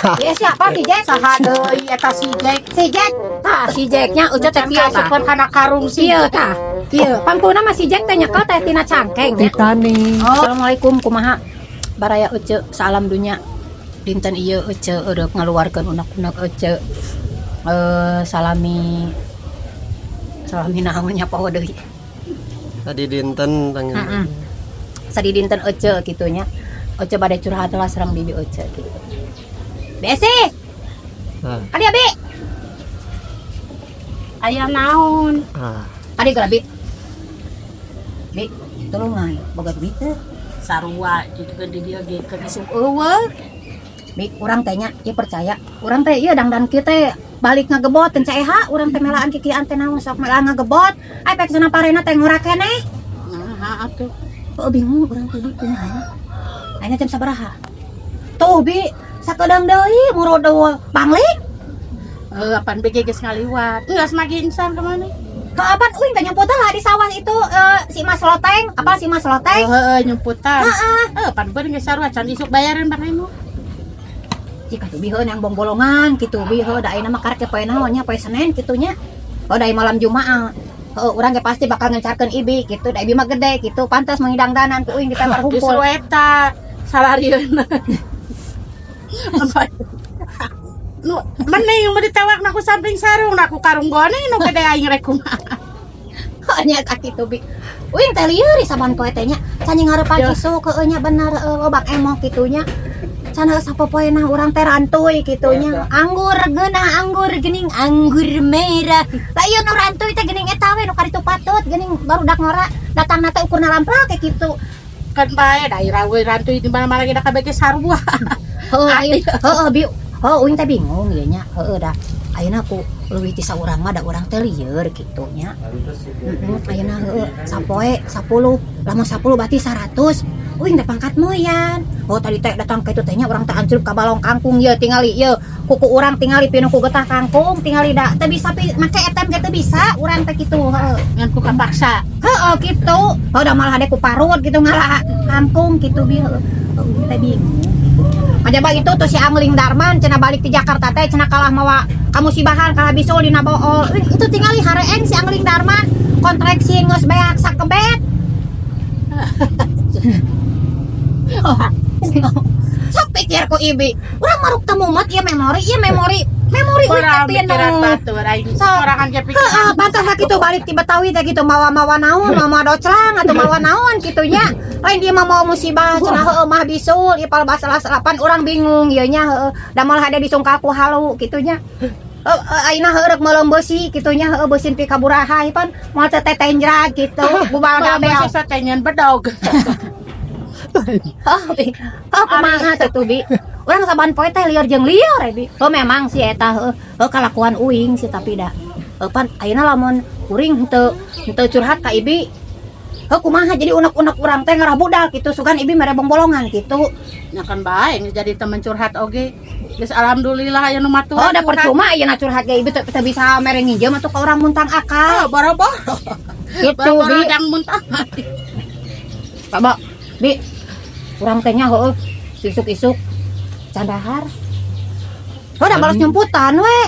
Ya, siapa si Jack? Saha deui eta si Jack? Si Jack. Tah, si Jacknya Ucu teh kieu tah. Kaasupan kana karung si. Kieu tah. Kieu. Pangtuna mah si Jack teh nyekel teh tina cangkeng nya. Titanic. Oh. Assalamualaikum, kumaha? Baraya Ece salam dunya. Dinten ieu Ece eureuk ngaluarkeun unek-unek Ece. Salami salami naon nya, poho deui. Tadi dinten tangan. Heeh. Sadi dinten Ece kitu nya. Ece bade curhat lah sareng bibi Ece gitu. Besi, Ah, kadi abi. Aya naon? Ah. Kadi geura, Bi. Bi, tulungan boga duit teu? Sarua gitu kan di dia ge keur Isuk euweuh. Bi, urang teh nya, ieu percaya. Urang teh ieu dangdan kieu teh balik ngagebot teu caeha, urang teh melaan kikian teh naon sok melaan ngagebot. Ai pek cenah parena teh ngora keneh. Nah, atuh. Oh, bingung urang teh, Bi, kumaha. Ayeuna jam sabaraha? Tuh, Bi, sakedeung deui murodol pangling. Eh, apaan BG geus ngaliwat. Geus magi insan ka mana? Ke apaan uing teh nyumput lah di sawah itu, si Mas Loteng, apa si Mas Loteng? Heeh, nyumputan. Heeh. Eh, pan beun geus sarua can isuk bayaran Bang Emu. Jika tuh, Bi, heuh yang bongbolongan gitu, Bi, heuh da ayeuna mah karek poe naon nya, poe Senin kitu nya. Oh, da malam Jumaah. Heuh, urang ge pasti bakal ngencarkeun Ibi gitu, da Ibi mah gede gitu, pantas mengidang-danan ku uing ditempel Justru humpul. Eta salarieuna. Nu mending mau ditewak na ku samping sarung na ku karung gone nu gede aing rek kumaha. Nya tak kitu, Bi. Uing teh lieur saban poe teh nya. Can ngarepan isuk heueuh nya bener heueuh Bang Emok kitu nya. Can heueuh sapopoena urang teh rantuy kitu nya. Anggur geunah, anggur geuning, anggur merah. Lah ieu nu rantuy teh geuning eta we nu karitu patut geuning barudak ngora datangna teh ukurna lamplak kayak gitu. Kan bae da ira we rantuy di mana-mana ge da kabeh ge sarua. Heueuh ayeuna heueuh, Bi. Heueuh, uing teh bingung ieu nya. Heueuh, da ayeuna ku leuwih ti saurang mah da urang teh lieur kitu nya. Heeh, ayeuna heueuh sapoe 10, lamun 10 berarti 100. Uing teh pangkat moyan. Oh, tadi teh datang ka itu teh nya urang teh anjluk ka balong kangkung ye, tingali ye. Kuku urang tingali pinuh ku getah kangkung, tingali da teu bisa pi make ATM ge teu bisa urang teh kitu heueuh. Ngan ku kapaksa. Heeh kitu. Oh, da malah hade ku parut gitu ngalah kangkung gitu, Bi, heueuh. Heueuh teh bingung gitu. Kajaba itu tuh si Angling Darman cenah balik di Jakarta teh cenah kalah mawa kamusibahan, kalah bisul dina bool. Itu tingali hareeng si Angling Darman kontreksi geus beak sakebet. Oh, sok pikir ku Ibi. Urang maruk teu mumet ieu memori, ieu memori, memori uing Orang teh mikiran pinuh. Batur aing. So. Sorangan ge Heeh, pikiran. Pantas lah gitu balik ti Betawi teh gitu mawa-mawa naon, mawa doclang atau mawa naon kitu nya. Lain dia mah mawa musibah cenah heueuh mah bisul, ieu pal basalah selapan urang bingung ieu nya heueuh. Da malah ada disungkal ku halu kitu nya. Heueuh, ayeuna heueuh rek meuleum beusi kitu nya heueuh beusin pi kaburaha pan moal teu tetenjrag gitu, bubal gabel. Kalau teh nyeun bedog. Oh, Bi. Oh, kumaha teh tuh, Bi? Urang saban poe teh lieur jeung lieur, eh, Bi. Oh, memang sih eta heueuh, heuh kalakuan uing sih tapi da. Heuh, pan ayeuna lamun kuring henteu henteu curhat ka Ibi. Heuh, kumaha jadi unek-unek urang teh ngarah budal gitu, sugan Ibi mere bongbolongan gitu. Nya kan bae geus jadi temen curhat oge. Geus alhamdulillah aya nu maturan. Oh, da percuma ayeuna curhat ge Ibi teu teu bisa mere nginjem atuh ka urang muntang akal. Oh, boro-boro. Gitu, Boro-boro Bi. Jang muntah. Pak, Bi. Urang teh nya heueuh isuk-isuk can dahar. Oh, da balas nyumputan we.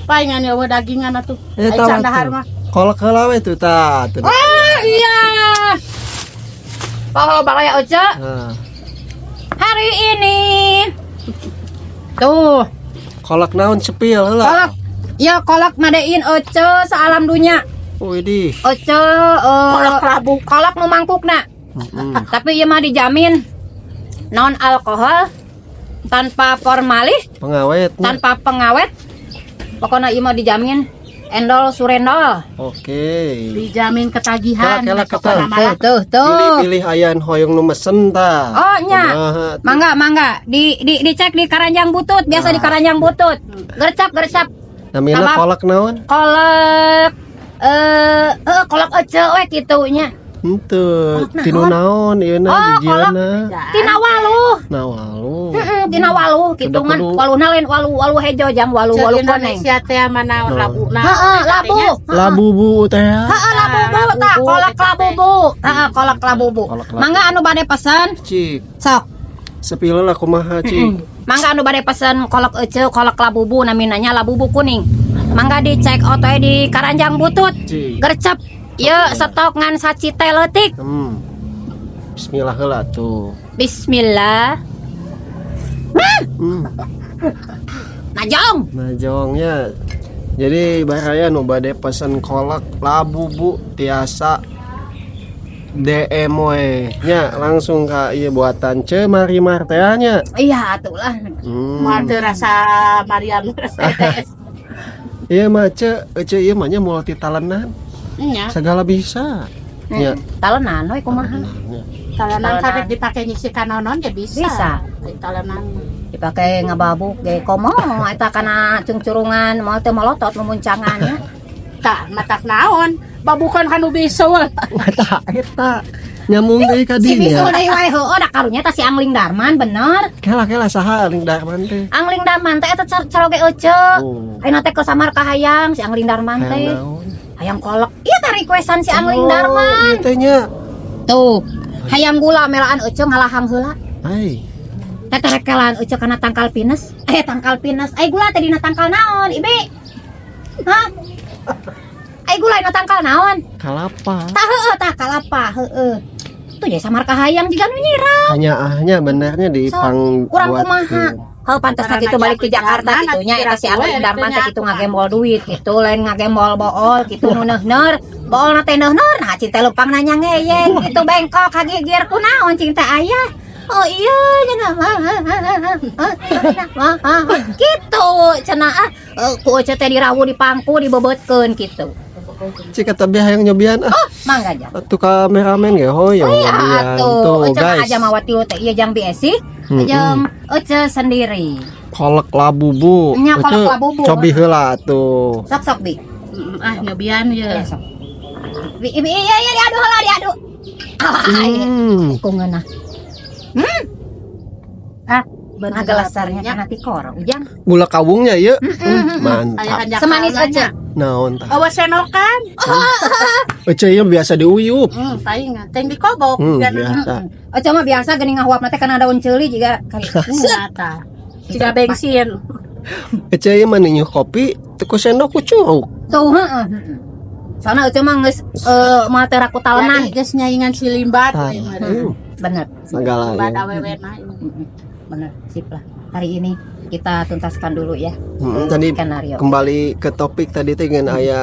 Palingan ya dagingan atuh. Eh, Ai tahu can dahar tuh. mah. Kolak heula we tuh tah. Tuh. Oh, iya. Poho balaya Oce Nah, hari ini. Tuh, kolak naon, cepil heula. Kolak. Ya, kolak madein Oce sealam dunia. Widih. Oce Kolak labu. Kolak nu mangkukna. Tapi ieu mah dijamin non alkohol, tanpa formalin, Pengawet. Tanpa pengawet. Pokoknya ieu mah dijamin endol surendol. Oke. Dijamin ketagihan. Kela, kela, Pokokna ketal. mah. Tuh, tuh, tuh. Pilih-pilih ayan hoyong nu mesen tah. Oh, nya. Kumaha tuh? Mangga, mangga. Di dicek di Karanjang Butut, biasa di Karanjang Butut. Gercap, gercap. Namina Sabab. Kolak naon? Kolak kolak ece we kitu nya. Henteu, Kolak naon? tinu naon ieu na Oh, kolak. dijieunna? Tina walu. Na walu. Heeh, tina walu kitu Sudah ngan kudu. waluna lain walu walu hejo jang walu Cek walu koneng. Indonesia teh mana Naon? labuna. Heeh, labu. Labubu teh. Heeh, labubu tah, Labubu, kolak eta teh. labubu. Heeh, kolak labubu. Kolak labubu. Mangga anu bade pesen, Cik. Sok. Spill lah kumaha, Cik. Mangga anu bade pesen kolak ece, kolak labubu, namina nya labubu kuning. Mangga dicek otoy di Karanjang Butut. Cik. Gercep. Ye stok ngan sacite leutik. Bismillah heula tuh. Bismillah. Najong. Najongnya. Jadi baraya nu bade pesen kolak labubu tiasa DM we nya langsung ka ieu buatan Ce Marimar teh nya. Iya atuh lah. Moal teu rasa Mariam rasa ETS. Iya mah Ce, Ece ieu mah nya multi talenan. Nya. Segala bisa. Nya. Talenan we kumaha? Nya. Talenan Talenan. karek dipake nyisi kanonon ge bisa. Bisa. Talenan. Dipake ngababuk ge komo eta kana cungcurungan moal teu molotot memuncangan nya. Tah, matak naon? Babukan kanu bisul. Eta eta nyambung deui ka Si bisul dinya. deui wae heueuh da karunya tah si Angling Darman bener. Kela kela saha Angling Darman teh? Angling Darman teh eta caroge ece. Oh. Ayeuna teh ke samar kahayang si Angling Darman Hayang teh. naon? Hayang kolek. Iya teh requestan si Angling Oh, Darman. ieu teh nya. Tuh, hayang gula melaan ece ngalahang heula. Ai. Teh terekelan ece kana tangkal pinus. Eh tangkal pinus. Ai gula teh dina tangkal naon, Ibi? Hah? Ai gula dina tangkal naon? Kalapa. Tah heueuh tah kalapa heueuh. Tuh jadi samar kahayang jiga nu nyirah. Hanya ahnya benernya di So, pang kurang buat kumaha. Heuh pantes kitu balik ke Jakarta kitu nya eta si Angling Darman teh kitu ngagembol duit kitu lain ngagembol bool kitu nu neuhneur. Bool na teh neuhneur nah cinta lempang nanya ngeyeng kitu bengkok kagigir kunaon cinta ayah. Oh iya cenah gitu cenah ah ku ece teh dirawu di pangku dibebetkeun kitu. Cik kata biar hayang nyobian ah. Mangga aja. Atuh kameramen ge hoyong Iya nyobian. atuh, Tuh ece mah guys. aja mawa tilu teh ieu jang biesi, jeung ece sendiri. Kolak labubu. Nya, kolak Ece, labubu. Cobi heula atuh. Sok sok bi. Ah, nyobian Ya ye. sok. Bi bi iya iya diadu heula diadu. Ah, ku ngeunah. Ah, bener Ngagelasarnya kana tikor ujang. Gula kawungnya ieu. Mantap. Semanis ece. Naon tah? Awas senokan. Ece ieu biasa diuyup. Paling teng dikobok. Biasa. Ece mah biasa geuning ngahuapna teh kana daun ceuli jiga kali. Set. Jiga bensin. Ece ieu mah ninyuh kopi teu ku sendok ku curug. Tuh heeh. Soalnya ece mah geus moal teh raku talenan. Jadi geus nyaingan si Limbat. Tah. Bener. Segala Limbat ya. awewe mah. Bener, sip lah. Hari ini kita tuntaskan dulu ya. Tadi Skenario. kembali ke topik tadi teh ngan aya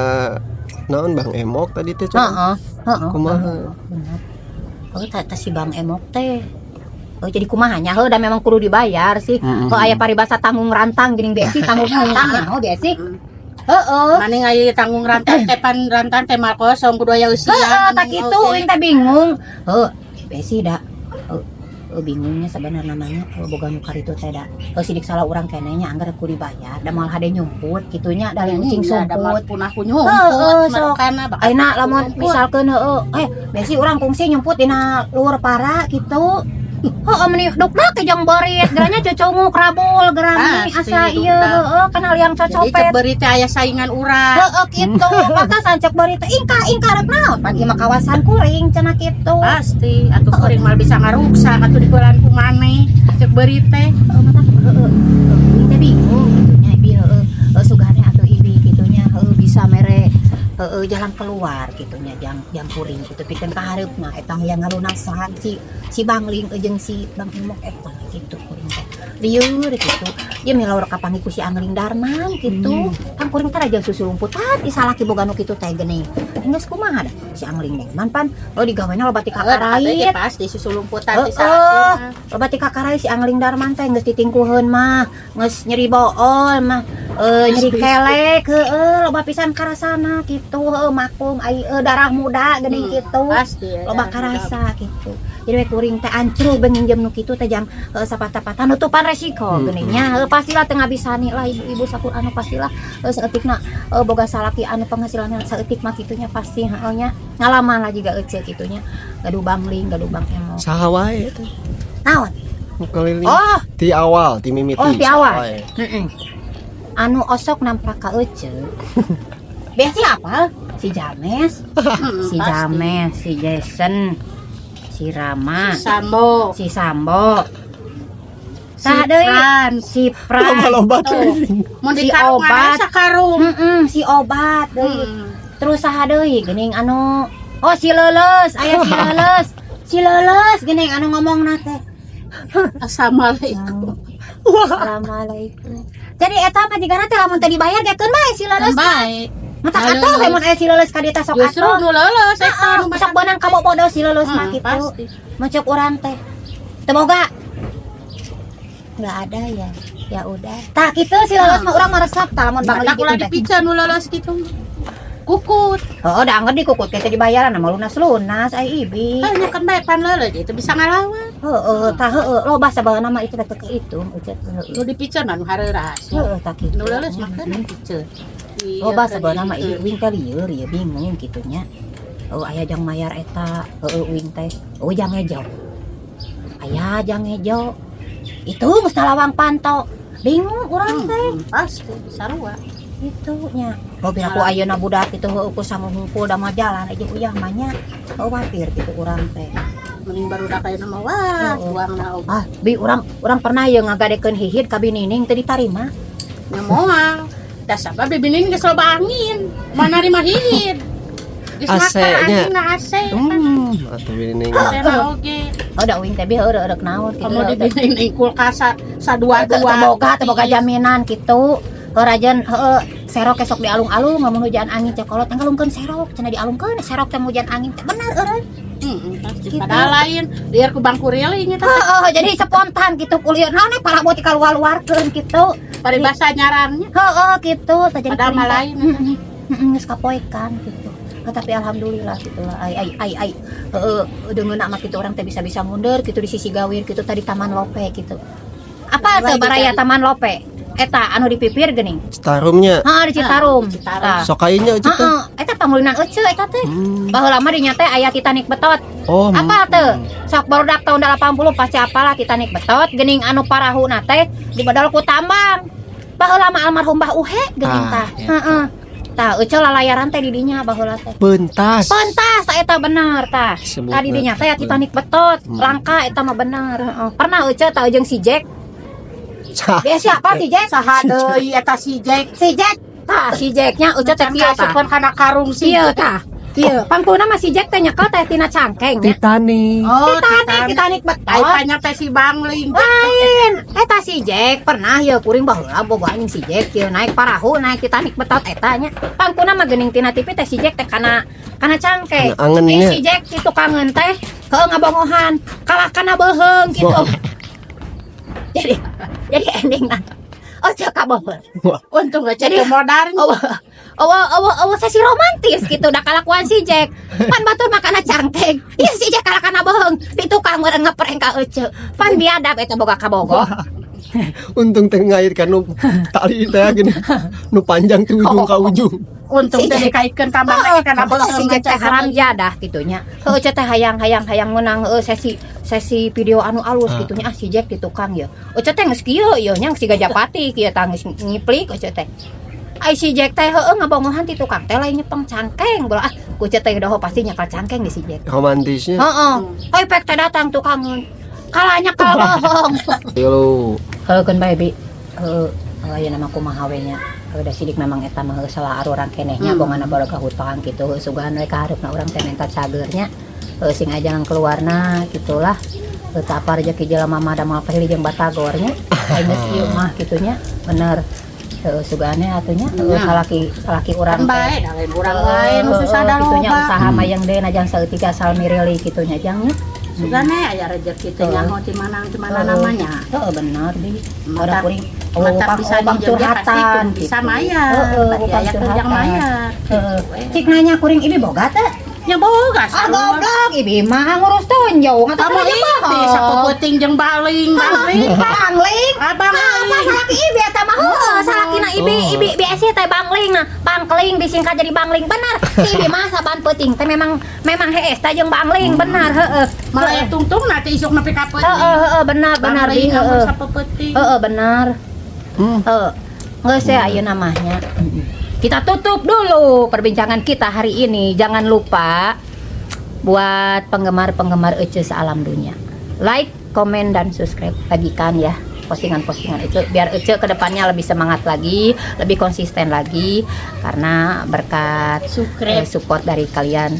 naon Bang Emok tadi teh coba. Heeh, heeh. Kumaha? Bener. Oh, tah si Bang Emok teh. Oh, jadi kumaha nya heuh da memang kudu dibayar sih. Oh, aya paribasa tanggung rantang geuning besi tanggung rantang ya, oh besi. Heeh. Maning aya tanggung rantan teh pan rantan teh mal kosong kudu aya usia. Heeh, tak kitu uing teh bingung. Heuh, besi da. Heuh, bingungnya sebenarnya namanya boga nu karitu teh da. Heuh sidik salah urang keneh nya anggar kudu dibayar da moal hade nyumput kitunya da lain ucing sumput. Punah ku nyumput. Heeh, sok. Marokana bakal Ayeuna lamun nyumput. misalkeun heueuh eh besi urang kungsi nyumput dina luhur para kitu. Heeh meni duk-duk jeung beurit geranya coconguk rabul gerani Pasti, asa ieu duk-dak. Heueuh kana liang Jadi cek cocopet. beurit teh aya saingan urang. Heeh kitu pantasan cek beurit teh ingkah ingkah rek naon pan ieu mah kawasan kuring cenah kitu. Pasti atuh kuring mal bisa ngaruksak atuh dikulan ku maneh cek beurit teh. Heeh mata heeh uing teh bingung kitu nya ibi heeh heuh sugane atuh ibi kitu nya heueuh bisa mere heeh jalan keluar kitu nya jang jang kuring kitu pikeun kahareupna eta hayang ngalunasan si si Bangling jeung si Bang Emok eta kitu kuring teh lieur kitu ieu milaur kapanggih ku si Angling Darman kitu kan kuring teh raja susu lumputan ti salaki boga nu kitu teh geuning geus kumaha da si Angling Darman pan oh digawena loba ti kakarait. Pasti susu lumputan ti Heeh. salaki. Loba ti kakarait si Angling Darman teh geus ditingkuheun mah geus nyeri bool mah nyeri kelek heeh loba pisan karasana kitu heueuh maklum ai darah muda geuning kitu. Pasti. Loba karasa gitu jadi we kuring teh ancru ben nginjem nu kitu teh jang sapatah-patah nutupan resiko geuning nya heuh pastilah teu ngabisani lah ibu-ibu sakur anu pastilah saeutikna boga salaki anu penghasilanna saeutik mah kitunya pasti heueuh nya ngalaman lah juga ece kitunya gaduh bangling gaduh bang emok. Saha wae teh? Naon? Nu keliling. Oh. Ti awal, ti mimiti. Oh, ti saha awal. wae? Heeh. Anu osok nampak ka ece biasa apa si James, si James, si Jason, si Rama, Sambo. Si Sambo. Saha deui? Frans. Si Frans. Loba-loba Tuh. teuing. Mun Si di karung obat. ada sakarung. Heeh, si obat deui. Terus saha deui geuning anu, oh, si Leuleus, aya si Leuleus. Si Leuleus geuning anu ngomongna teh. Assalamualaikum. Assalamualaikum. Jadi eta mah jigana teh lamun teu dibayar gekeun bae si Leuleus. Baik. Mata atuh we mun aya si Leuleus ka dieu teh sok Justru atuh. nu leuleus eta Heeh, nu sok beunang kabobodo si Leuleus mah kitu. Pasti. Mun cek urang teh. Teu boga. Enggak ada ya. Ya udah. Tah kitu si Leuleus mah urang mah resep tah lamun bangli Batak gitu ulah teh. dipiceun nu leuleus kitu. Kukut. Oh, da angger dikukut teh dibayaran mah lunas-lunas ai ibi. Kan nya kan bae pan leuleus itu bisa ngalawan. Heeh, tah heueuh loba sabaheuna mah itu teh teu kehitung ucet heueuh. Nu dipiceun mah nu hareuras. Heeh, tah kitu. Nu leuleus mah kan dipiceun. Iya, Loba kan sabaheuna mah gitu. ieu uing teh lieur ieu bingung kitu nya. Oh, aya jang mayar eta, heueuh uing teh. Oh, jang ngejo. Aya jang ngejo. Itu geus lawang panto. Bingung urang teh. Pasti sarua. Itu nya. Oh, bila ku ayeuna budak itu heueuh ku sama hungkul da mah jalan aja uyah mah nya. Oh, watir gitu urang teh. Mending barudak ayeuna mah wah, Heeh. tuangna oge. Ah, bi urang urang pernah ye ngagadekeun hihid ka binining teu ditarima. Nya moal. Da sabab bibinin geus loba angin. Mana narima hihid. Geus AC makar nya. anginna AC. Atuh binining. AC na oge. Oh, da uing teh bi heueuh reuk naon kitu. Kamu dibinin kulkas sadua-dua. Teu boga jaminan gitu. Heuh heueuh serok esok dialung-alung lamun hujan angin cek kolot enggalungkeun serok cenah dialungkeun serok teh hujan angin teh bener eureun. Heeh, pasti. Gitu. Padahal lain liar ku bangkuriling eta. Heeh, jadi spontan gitu kuliah naon eh parabot dikaluar-luarkeun gitu. Paribasa nyarannya. Heeh gitu teh jadi Padahal mah kuring teh. lain. Heeh, heeh, geus kapoekan gitu. Oh, tapi alhamdulillah gitu lah. Ai ai ai ai heeh deungeunna mah kitu urang teh bisa-bisa mundur gitu di sisi gawir gitu tadi Taman Lope gitu. Apa tuh Lagi baraya cari. Taman Lope? Eta anu di pipir geuning. Citarumnya. Heeh, di Citarum. Ah, Citarum. Tah. Sok kayaknya itu teh. Heeh, eta pamulinan ece eta teh. Baheula mah dinya teh aya Titanic betot. Oh, Apa tuh? Sok barudak tahun 80 pasti apalah Titanic betot geuning anu parahuna teh dibedol ku tambang. Baheula mah almarhum Mbah Uhe geuning Ah, tah. eta. Heeh. Tah euceu lalayaran teh di dinya baheula teh. Pentas. Pentas tah eta bener tah. Sebutna. Tadi dinya teh Titanic betot, langka eta mah bener. Heeh. Pernah euceu tah jeung si Jack. Dia siapa si Jack? Saha deui eta si Jack? Si Jack. Tah si Jacknya euceu teh Can kieu tah. kaasupan kana karung si Ieu tah. Ieu, pangtuna mah si Jack teh nyekel teh tina cangkeng nya. Titanic. Oh, Titanic, Titanic Ai betot. tanya teh si Bangling. Lain, eta si Jack pernah ya kuring baheula boga anjing si Jack ieu naik parahu naik Titanic betot eta nya. Pangkuna mah geuning tina TV teh si Jack teh kana kana cangkeng. Kana angennya. Eh, si Jack si tukangeun teh heueuh ngabongohan, kalah kana beuheung gitu. Wah. Jadi endingna oh cek kabogoh. Untung aja Jadi- jadi modar. Oh, oh, oh, oh, sesi romantis gitu dah kalakuan si Jack. Pan batur makana cangkeng. Iya si Jack kalah kana beuheung. Di tukang meureun ngeprank ka ece. Pan biadab eta boga kabogoh. Untung teh ngait kan nu tali teh gini. Nu panjang ti ujung ka ujung. Untung teh dikaitkeun tambang teh kana Heeh, si beuheung. Jack teh haram jadah gitu nya. Heueuh teh hayang hayang hayang menang heueuh sesi sesi video anu alus Ah. gitu nya. Ah si Jack di tukang ya. Ece teh geus kieu ieu nya geus siga japati kieu tah geus ngiplik ece teh. Ai si Jack teh heueuh ngabongohan ti tukang teh lain nyepeng cangkeng. Bola ah ku ece teh doho pasti nyakal cangkeng di si Jack. Romantisnya. Heeh. Hoi pek teh datang tukangeun. Kalah nyakal bohong. Tilu. Heueuh keun bae bi. Heueuh aya nama kumaha we nya. Heueuh da sidik memang eta mah heueuh salah urang keneh nya bongana boga hutang gitu. Heueuh sugan we ka hareupna urang teh minta cageurnya. Heueuh sing aja jalan keluarna gitulah. Heueuh teu apa rezeki jelema mah da moal pahili jeung batagor nya. Ai geus ieu mah kitu nya. Bener. Heueuh sugane atuh nya heueuh Nya. salaki salaki urang Kan teh. bae da lain urang lain nu susah da Kitu nya loba. usaha mah yang deuna jang saeutik asal mirili kitu nya jang nya. Sugane aya rezeki teh nyaho di mana namanya. Heeh bener bi. Mata- Orang kuring Mata bisa upang minjem dia pasti curhatan kudu bisa gitu. mayar. Heeh, Berarti upang aya kerjang curhatan. mayar. Heeh. Gitu we. Cik nanya kuring ibi boga teh? Nya boga Ah sarua. goblok ibi mah ngurus tonjong atau Kamu ibi sapeuting jeung baling, bangling. Bangling. Abang Apa salaki ibi eta mah heueuh salakina ibi Oh. ibi ibi esi teh bangling nah bangkling disingkat jadi bangling bener si ibi mah saban peuting teh memang memang hees teh jeung bangling bener heeh. Malah aya tungtung nanti isuk nepi ka peuting. Heeh heeh benar benar bi Bangling amun heeh. sapeuting. Heeh benar. Heeh. Geus ya ayeuna namanya. Kita tutup dulu perbincangan kita hari ini. Jangan lupa buat penggemar-penggemar Ece sealam dunia. Like, komen, dan subscribe. Bagikan ya. Postingan-postingan itu biar Ece kedepannya lebih semangat lagi, lebih konsisten lagi karena berkat Subscribe. Support dari kalian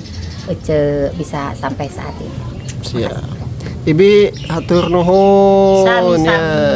Ece bisa sampai saat ini. Siap. Ibi, hatur nuhun Sami-sami. ya.